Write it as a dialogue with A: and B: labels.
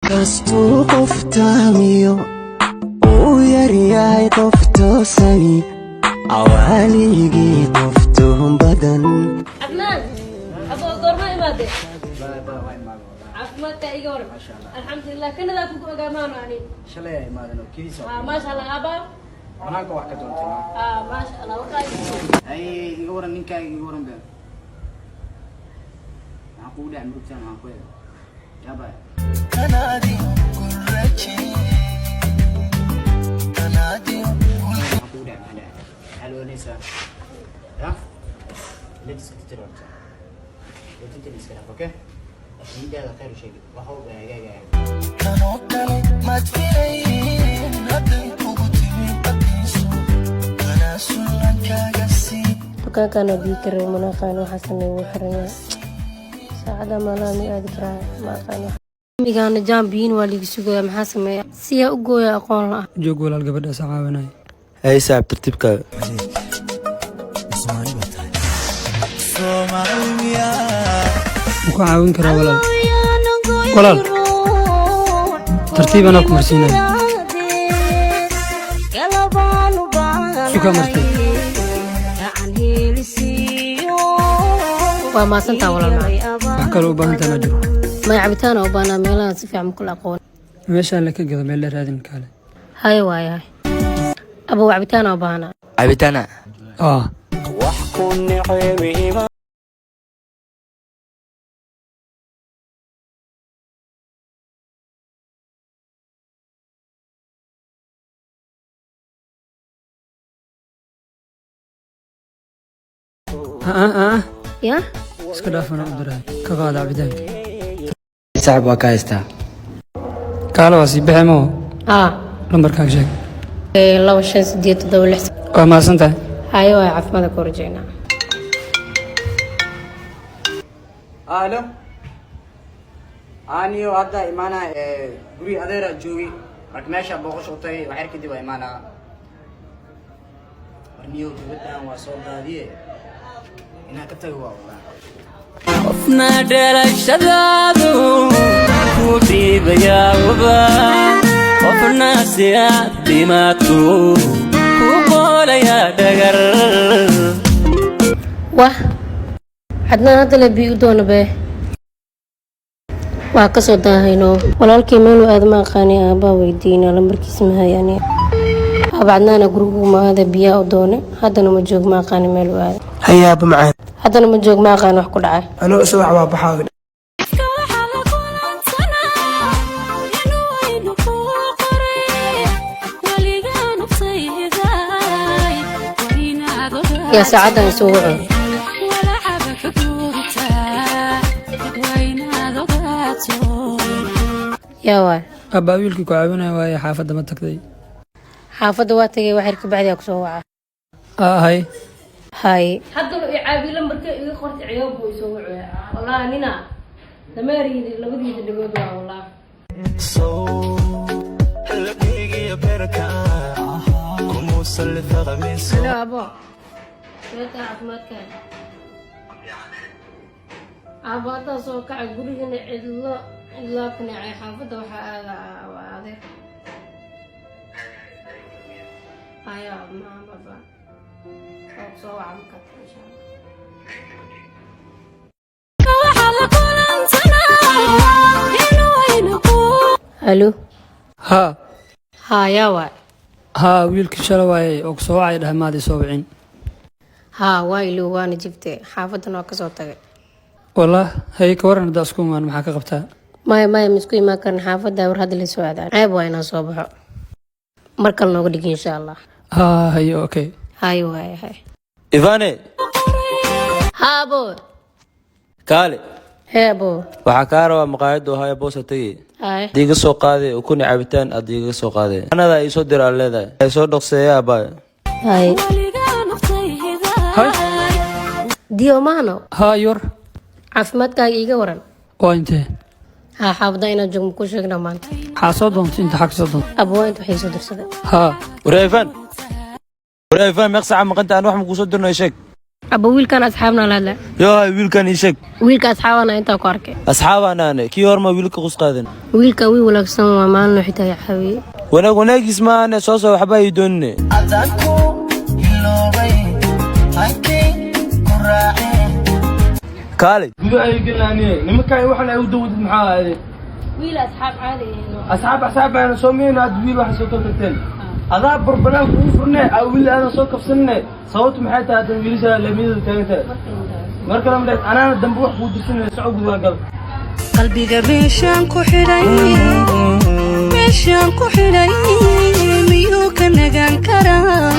A: Kastuu qof taamiyo uu yaryahay qof toosani, cawaaligii qof tuhun badan.
B: Cadnaan aboo, goorma imaadee? Caafimaadka iga waran? Alxamdulilah. Kanadaa kugu ogaamaano ani.
C: Shalay ay imaadan oo keliisa.
B: Ah, maasha Allah, aabaa.
C: Banaanka wax ka doontay.
B: Ah, maasha Allah, warkaa.
C: Ay, iga waran ninkaaga, iga waran been. Maxaa kugu dhacay? Murugtaan maxaan ku eega yaabaya? Maxaa kugu dhacay? Maxaa dhacay? Maxaa loonaysaa ya? Ladiska tir horta, lootintan iska dhaaf. Okay, nidaada khayr u sheegi, wax walba hagaagaya.
A: Kanoo kale maad filayn hadday kugu timi badiiso tanaasulan kaaga sii.
B: Dukaankaana biyo ka rabo, mana aqaan waxaa sameeya, wuu xiran yahay. Saacada maalaha ma aadi karaa? Ma aqaan. Migaana jaam biyin waa liiga sugaya. Maxaa sameeya? Siyaa u gooya? Aqoon la.
D: Joog walaal, gabadhaas caawinaya.
E: Hay saaxib, tartiibkaaga.
D: Ma ku caawin karaa walaal? Walaal, tartiib, anaa ku marsiinaya. Sukaa martay.
B: Waa maasantaa walaal macaan.
D: Wax kale u baahan tahay ma jiro?
B: Maya, cabitaan u baahnaa. Meelahan si fiican ma kula aqoon.
D: Meeshaan la ka gado, meel la raadin kaale.
B: Haye, waayahay abow, cabitaan u baahnaa.
E: Cabitaana?
D: Ah.
A: Wax ku neceebima.
D: Ah.
B: Ya.
D: Iska dhaaf, anaa u diray, ka qaada cabitaanka.
C: Saaxib, waa ka haystaa.
D: Kaale, waa sii bixi maho.
B: Ah.
D: Lambarkaaga sheeg.
B: 25876.
D: Waa mahadsan tahay.
B: Haye waaya, caafimaadka ku rajaynaa.
C: Alo, aniyo hadda imaanaa, guri adeera joogay. Marka meesha booqasho u tagay, waxyar kadib waa imaanaa. Warniyow, gabadhan waa soo daadiye, inaan ka tago waa walaa.
F: Qofna dhalashadaadu ku dhiibayaaba, qofna si aad dhimaato ku qoolaya dhagar.
B: Wah, Cadnaan hadda le biyo u doona bee, waa kasoo daahayno. Walaalkii meeluu aada ma aqaani, aabbaa weydiina, lambarkiisa ma hayani. Aaba, Cadnaana gurigu maada biyaa u doone, haddana ma joog, ma aqaani meeluu aada.
G: Hayaaba macaan.
B: Haddana ma joog, ma aqaani wax ku dhacay.
G: Anuu subax waa baxaa.
B: Yaa saacaddan isugu cuno? Yaa waay?
D: Abbaa, wiilkii ku caawinaya waaye, xaafadda ma tagtay?
B: Xaafadda waa tagay, waxyar ka bacdi aa kusoo waca.
D: Ah, hay.
B: Hay, haddana i caabiyo, lambarka iga qorta, ciyoob buu isoo wacuya. Wallaahi nina dameeriida labadiisa dhagood waa wallaahi. Halo abo, seeta caafimaadka aabo? Haddaa soo kacay, gurigana cidlo cidlaa ku nacay. Xaafadda waxaa aada waa adeer. Hayo maa baba, oo soo waca markaa insha Allah. Halo.
D: Haa.
B: Haa, yaa waay?
D: Haa, wiilkii shala waaye oo ku soo wacay, dhahay maad isoo wicin.
B: Haa, waa ilow, waana jibte, xaafaddana waa kasoo tagay.
D: Wallah, hay, ka waran haddaa isku imaan? Maxaa ka qabtaa?
B: Maya maya, ma isku imaan karin xaafadda, war hadda lasoo aadaan, ceeb waa inaan soo baxo. Mar kale nooga dhigi insha Allah.
D: Haa, haye, okay.
B: Haye waay, hay.
E: Ivane.
B: Haa abo.
E: Kaale.
B: Hee abo.
E: Waxaa kaa rabaa maqaayadda ohaya boosa tegi.
B: Haye.
E: Ad iga soo qaadee ukuni, cabitaan aad igaga soo qaadee, anadaa iisoo dir aad leedahay, ay soo dhaqseeya abaay.
B: Haye.
D: Hay.
B: Diyo maano.
D: Haa, yor.
B: Caafimaadkaaga iiga waran?
D: Waa intee?
B: Haa, xaafadda inaan joogmo kuu sheegna maanta.
D: Maxaa soo doontay? Inta xag soo doontay?
B: Abo, waa inta waxay soo dirsaday.
D: Haa.
E: Waree Ifaan, waree Ifaan, meeq saaca maqanta? Aan wax ma kuusoo dirnayo? Sheeg.
B: Abba, wiilkan asxaabna la hadla.
E: Yoo hay wiilkan, ii sheeg.
B: Wiilka asxaabana intaa ku arkay.
E: Asxaabaanaane kii horma wiilka qus qaadan.
B: Wiilka wiil wanaagsan waa, maalin xitaa i caawiyey.
E: Wanaag wanaagiis maahane, soo soo waxba ii doonine.
A: Adanku iloobay hankii ku raaceen.
E: Kaalay.
H: Gudaha ay gelinaaniye nimankaan, waxaan ay u dawadid maxaa ahaaday?
B: Wiil asxaab caadi.
H: Asxaab asxaab baana soo miyayno aad wiil waxay soo kala tagteen adaa barbanaanka ugu furne aa wiil aadan soo kabsanine. Sababtu maxay tahay haddan wiilasha laamiyada taagan tahay? Mar kale ma anaana dambe wax kuu dirsanaya, soco, gudaha gal.
I: Qalbiga meeshaan ku xidhay, meeshaan ku xidhay, miyuu ka nagaan karaa?